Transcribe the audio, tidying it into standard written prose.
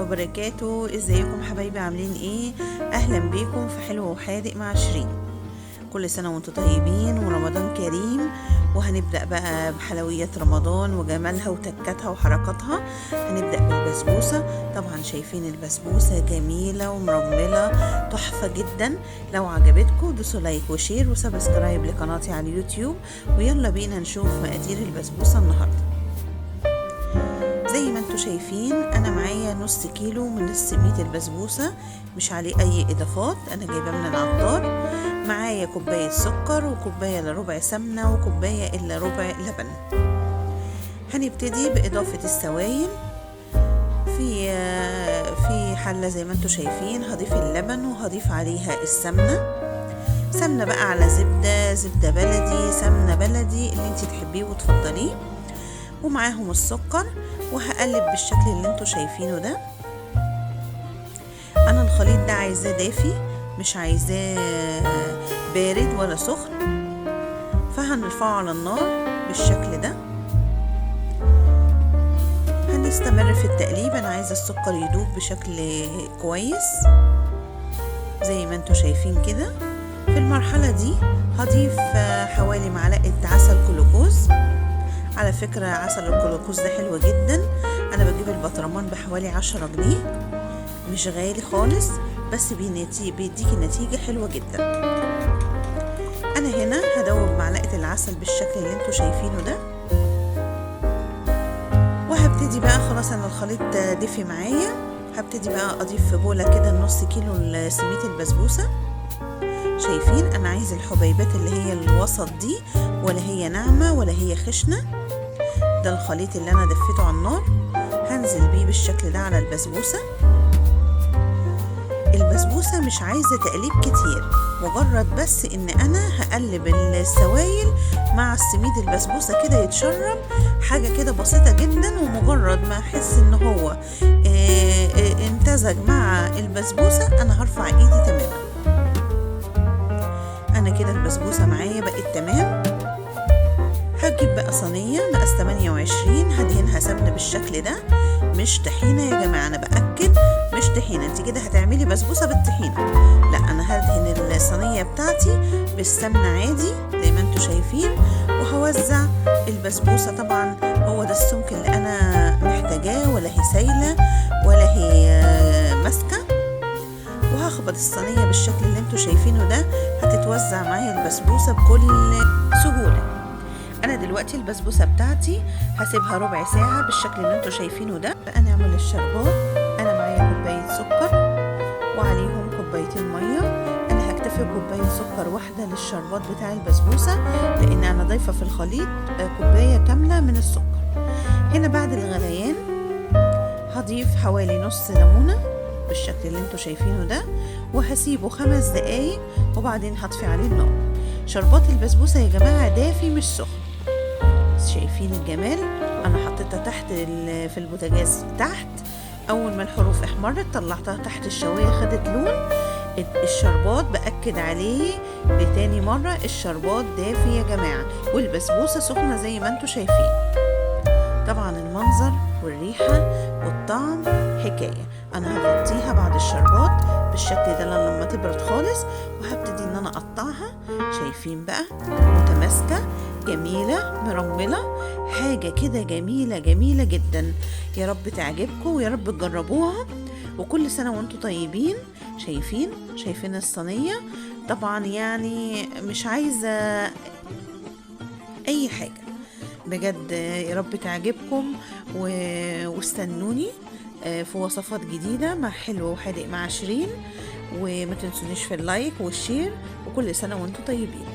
وبركاته. ازيكم حبايبي، عاملين ايه؟ اهلا بيكم في حلو وحادق مع شيرين. كل سنة وانتم طيبين ورمضان كريم. وهنبدأ بقى بحلويات رمضان وجمالها وتكاتها وحركاتها. هنبدأ بالبسبوسة. طبعا شايفين البسبوسة جميلة ومرملة تحفة جدا. لو عجبتكم دوسوا like و share و subscribe لقناتي على اليوتيوب، ويلا بينا نشوف مقادير البسبوسة النهاردة. زي ما انتم شايفين انا معايا نص كيلو من السميد البسبوسه، مش عليه اي اضافات، انا جايباه من العطار. معايا كوباية سكر وكوبايه الا ربع سمنه وكوبايه الا ربع لبن. هنبتدي باضافة السوائل في حله زي ما انتم شايفين. هضيف اللبن وهضيف عليها السمنة، سمنه بقى على زبدة، زبدة بلدي، سمنه بلدي اللي انت تحبيه وتفضليه، ومعاهم السكر. وهقلب بالشكل اللي انتوا شايفينه ده. انا الخليط ده عايزاه دافي، مش عايزاه بارد ولا سخن، فهنرفعه على النار بالشكل ده. هنستمر في التقليب. انا عايزه السكر يدوب بشكل كويس زي ما انتوا شايفين كده. في المرحلة دي هضيف حوالي معلقه عسل جلوكوز. على فكرة عسل الجلوكوز ده حلو جدا، انا بجيب البطرمان بحوالي 10 جنيه، مش غالي خالص، بس بيديكي نتيجة حلوة جدا. انا هنا هدوب معلقة العسل بالشكل اللي انتوا شايفينه ده، وهبتدي بقى خلاص انا الخليط دفي معايا. هبتدي بقى اضيف في بولة كده نص كيلو سميد البسبوسة. شايفين انا عايز الحبيبات اللي هي الوسط دي، ولا هي ناعمة ولا هي خشنة. ده الخليط اللي انا دفيته على النار، هنزل بيه بالشكل ده على البسبوسة. البسبوسة مش عايزة تقليب كتير، مجرد بس ان انا هقلب السوائل مع السميد البسبوسة كده يتشرب، حاجة كده بسيطة جدا. ومجرد ما احس ان هو امتزج مع البسبوسة انا هرفع ايدي تماما. انا كده البسبوسة معايا بقت تمام. هجيب بقى صينية مقاس 28، هدهنها سمنة بالشكل ده، مش طحينة يا جماعة، انا بأكد مش طحينة. انت كده هتعملي بسبوسة بالطحينة، لا انا هدهن الصينية بتاعتي بالسمنة عادي زي ما انتوا شايفين، وهوزع البسبوسة. طبعا هو ده السمك اللي انا محتاجاه، ولا هي سايلة ولا هي ماسكة. وهخبط الصينية بالشكل اللي انتوا شايفينه ده، هتتوزع معايا البسبوسة بكل سهولة. انا دلوقتي البسبوسة بتاعتي هسيبها ربع ساعة بالشكل اللي انتوا شايفينه ده. بقى نعمل الشربات. انا معايا كوباية سكر وعليهم كوبايتين مية. انا هكتفي بكوباية سكر واحدة للشربات بتاع البسبوسة، لان انا ضايفة في الخليط كوباية كاملة من السكر. هنا بعد الغليان هضيف حوالي نص ليمونة بالشكل اللي انتوا شايفينه ده، وهسيبه 5 دقايق وبعدين هطفي عليه النار. شربات البسبوسة يا جماعة دافي مش سخن. شايفين الجمال؟ انا حطيتها تحت في البوتاجاز تحت، اول ما الحروف احمرت طلعتها تحت الشوايه، خدت لون. الشربات باكد عليه لتاني مرة، الشربات دافي يا جماعة، والبسبوسه سخنة زي ما انتوا شايفين. طبعا المنظر والريحه والطعم حكاية. انا هغطيها بعد الشربات بالشكل ده لما تبرد خالص، وهبتدي ان انا اقطعها. شايفين بقى؟ متماسكة جميلة مرمله، حاجة كده جميلة جميلة جدا. يا رب تعجبكم ويا رب تجربوها، وكل سنة وانتم طيبين. شايفين الصينية؟ طبعا يعني مش عايزه اي حاجة بجد. يا رب تعجبكم، واستنوني في وصفات جديدة مع حلو وحادق مع شيرين. وما تنسونيش في ال like وال share، وكل سنة وانتم طيبين.